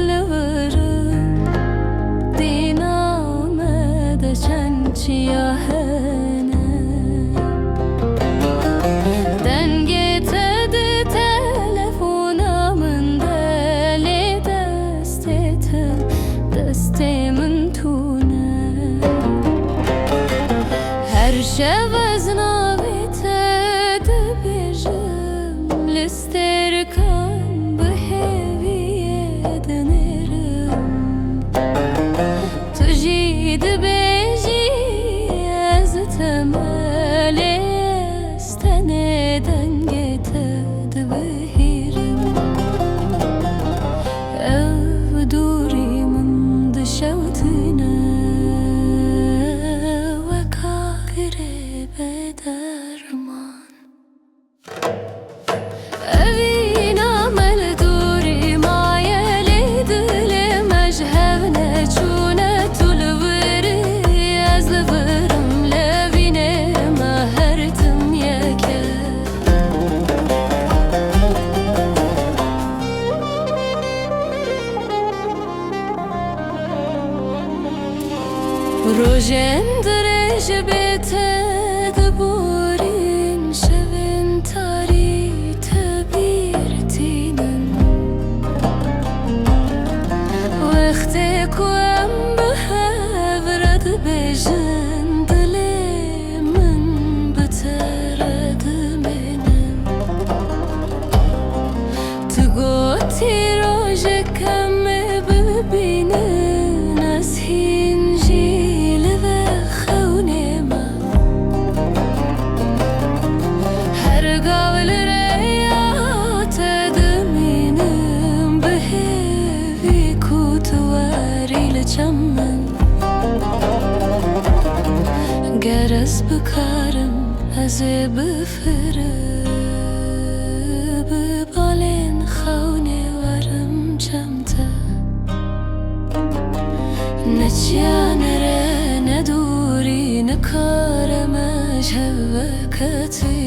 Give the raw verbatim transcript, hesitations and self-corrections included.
Li vir dîna me de çend çiya hene. Dengê te di telefona min de, lê destê te destê min tune. Her şev ez navê te dibêjim, li stêrkan bi hêviyê dinêrim. Tu jî dibêjî ez te me, lê ez tenê dengê te dibihîrim. Ev dûrî min dişewitîne weka girê bêderman. Evîna me li dûrî maye, lê dilê me ji hev neçûne. Tu li vir î, ez li vir im, lê evînê me her tim yek e. Rojên dirêj bê te diborîn, şevên tarî te bîr tînin. Wextê ku em bi hev re dibêjin, dilê min bi te re dimînin. Tu gotî rojek em ê bibînin, ez hîn jî li vê xewnê me. Her gav li rêya te dimînim, bi hêvî ku tu werî li çem min. Ger ez bikarim, ez ê bif- Bi balên xewnê werim cem te. Ne çiya ne re ne dûrî, nikare me ji hev veketî.